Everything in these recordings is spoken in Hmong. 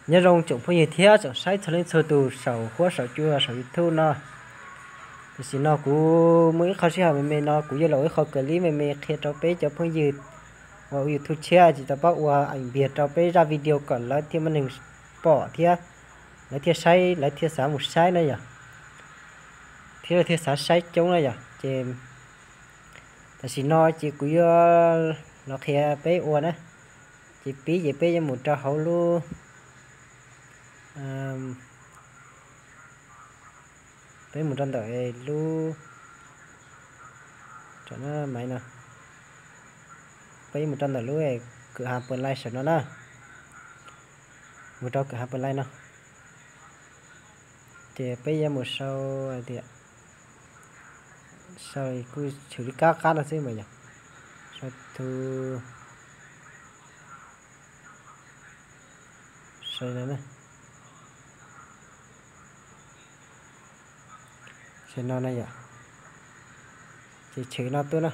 Nyob zoo tsoom phooj ywg thiab tsoom saib txhua leej txhua tus saum huab saum cua saum YouTube no. Tam sim no kuv muaj ib qho sij hawm me me no kuv yuav los ua ib qho clip me me qhia rau peb cov phooj ywg uas ua YouTube tshiab tsis tau paub ua, aim npias rau peb zaj video kom lawv thiaj muaj neeg pom thiab lawv thiaj saib, lawv thiaj xav mus saib na yom, thiab lawv thiaj xav saib coob na yom. Ces tam sim no ces kuv yuav los qhia peb ua na. Ces pib ces peb yuav mus rau hauv lub, peb mus rau ntawm lub, maiv no, peb mus rau ntawm lub kwm ha pus lais saum no na. Mus rau kwm ha pus lais no, ces peb yuav mus sau tias, sau kuj tshwm li kab qab no xwb mas yog, sau tus, sau no na, sau no na yom. Ces tshwm no tuaj na.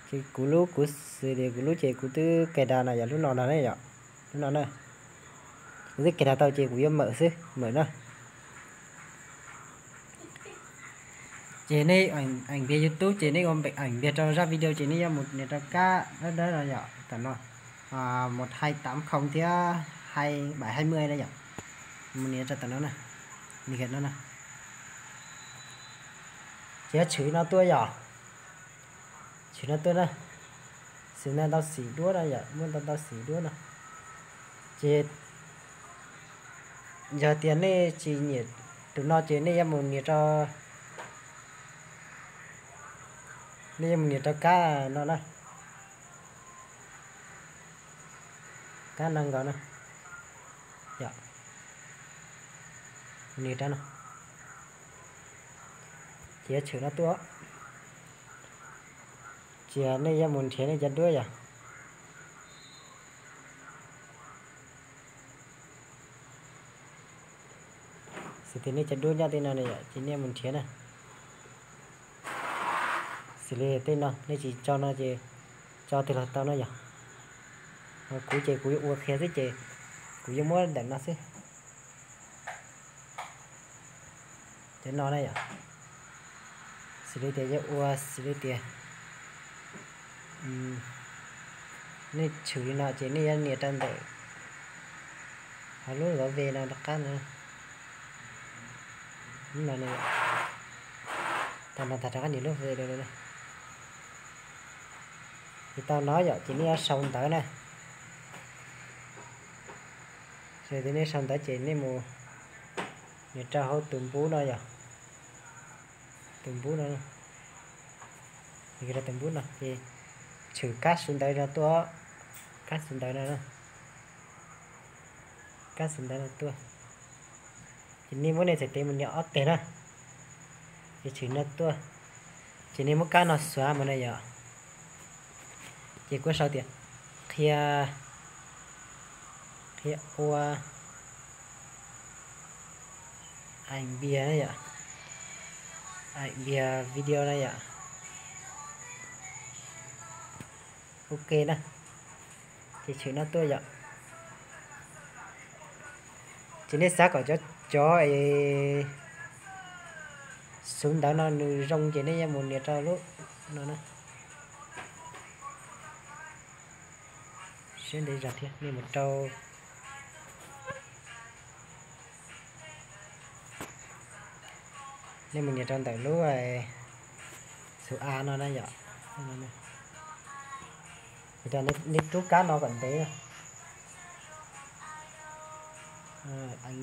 Ces kuv lub, kuv xws li kuv lub ces kuv twb cài đặt no yom, lub no no ne yom, lub no na. Kuv twb cài đặt tau ces kuv yuav mawm xwb, mawm na. Ces nej aim npias YouTube ces nej ua aim npias rau zaj video ces nej yuav mus nias rau kab dawb dawb no yom, tam no, một hai tám không thiab hai bảy hai mươi na yom. Mus nias rau tam no na, nias no na. Ces yuav tshwm no tuaj yom. Tshwm no tuaj na. Xws no ntau xim duab no yom, muaj ntau ntau xim duab no. Ces yog tias nej tsis nyiam tus no ces nej yuav mus nias rau, nej yuav mus nias rau kab no na. Kab no nkaus na. Yog, nias rau no. Ces yuav tshwm no tuaj. Ces nej yuav mus nrhiav nej cov duab yom. Xws tias nej cov duab nyob tej no na yom, ces nej mus nrhiav na. Xws li tej no nej tsis tso no ces tso twg los tau no yom. Kuv ces kuv yuav ua qhia xwb ces kuv yuav muab ntawm no xwb. Cov no na yom. Xws li tias yuav ua xws li tias nej tshwm li no ces nej yuav nias rau ntawm hauv lub lov ve no rov qab no. Lub no, tau no tas rov qab nias lub ve. Ces tau no yom, ces nej yuav sau ntawv na. Ces nej sau ntawv ces nej mus nias rau hauv tus npub no yom. Tus npub no, tus npub no ces tshwm kab xu ntawv no tuaj, kab xu ntawv no, kab xu ntawv no tuaj. Ces nej muab nej txhais tes mus nias ob teg na, ces tshwm no tuaj. Ces nej muab kab no xuav mus na yom. Ces kuv sau tias qhia, qhia ua aim npias na yom, aim npias video na yom. Ok na, ces tshwm no tuaj yom. Ces nej xav kom cov, cov es xu ntawv no nws zoo ces nej yuav mus nias rau lub no na. Siab ntev zog thiab, nej mus rau, nej mus nias rau ntawm lub xu av no na yom. Nej rub kab no kom ntev,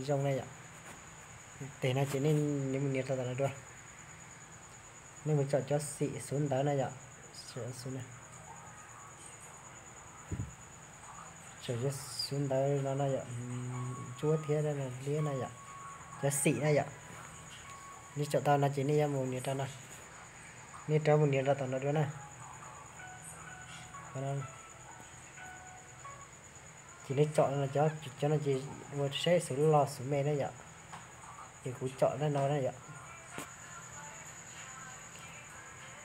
zoo na yom. Tes no ces nej mus nias rau tom no dua. Nej mus tsom cov xim xu ntawv na yom. Tsom cov xu ntawv no no yom, ntsuab thiab liab na yom, cov xim na yom. Nej tsom tau no ces nej yuav mus nias rau no, nej rov mus nias rau tom no dua na. Ces nej tsom no, cov no ces ua saib xu loj xu me na yom. Ces kuv tsom no na yom.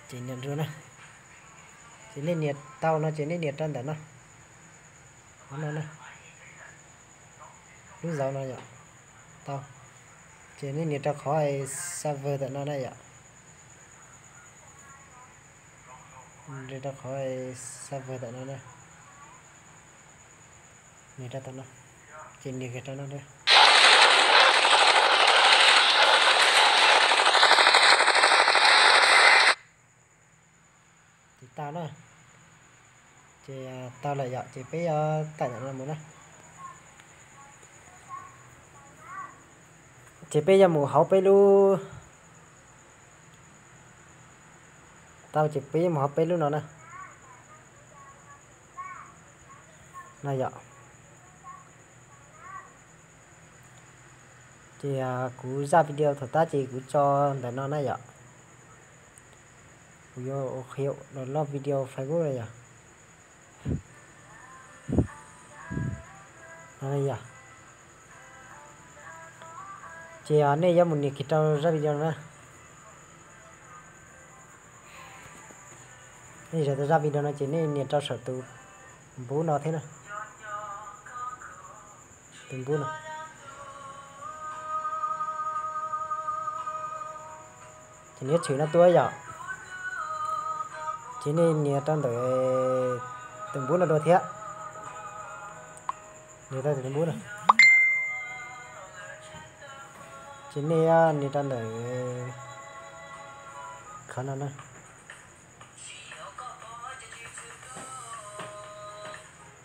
Ces nias dua na. Ces nej nias tau no ces nej nias rau ntawm no. No na. Lub zauv no yom. Tau. Ces nej nias rau qhov server ntawm no na yom. Nias rau qhov server ntawm no na. Nias rau tom no. Ces nias kiag rau no na. Ces tau na. Ces tau lawm yom, ces peb yuav tawm ntawm no mus na. Ces peb yuav mus hauv peb lub, tau ces peb yuav mus hauv peb lub no na. No yom. Ces kuv zaj video thaum tab ces kuv tso ntawm no na yom. Kuv yuav ua qhia download video Facebook na yom. Yog. Ces nej yuav mus nias kiag rau zaj video no na. Nej zaum tau zaj video no ces nej nias rau saum tus npub no thiab na. Tus npub no. Ces nws yuav tshwm no tuaj yom. Ces nej nias rau ntawm tus npub no dua thiab. Nias rau tus npub no. Ces nej nias rau ntawm qhov no na.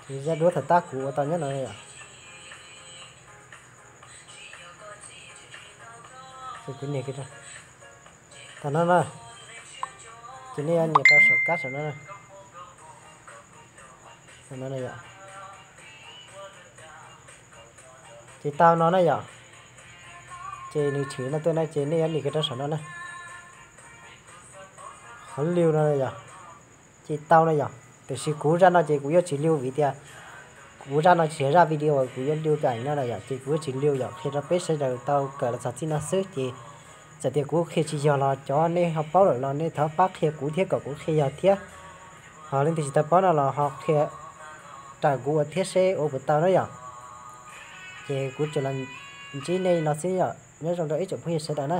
Ces zaj duab thaum tab kuv ua tau nyob no yom. Ces kuv nias kiag rau tom no na. Ces nej yuav nias rau saum kab saum no na. Saum no na yom. Ces tau no na yom. Ces nws tshwm no tuaj na ces nej yuav nias kiag rau saum no na. Qhov liu no yom. Ces tau na yom. Tiam sis kuv zaj no ces kuv yuav tsis liu vim tias kuv zaj no tsis yog zaj video uas kuv yuav liu kawm no na yom, ces kuv yuav tsis liu yom, qhia rau peb sawv daws tau kawm los txog txij no xwb ces txawm tias kuv qhia tsis yog los cov nej ho paub lawm los nej thov pab qhia kuv thiab kom kuv qhia yog thiab. Ho leej twg tsis tau paub no los ho qhia raws kuv ua thiab seb ua puas tau na yom. Ces kuv tsuas los ntsib nej no xwb yom, nyob zoo rau ib tsoom phooj ywg sawv daws na.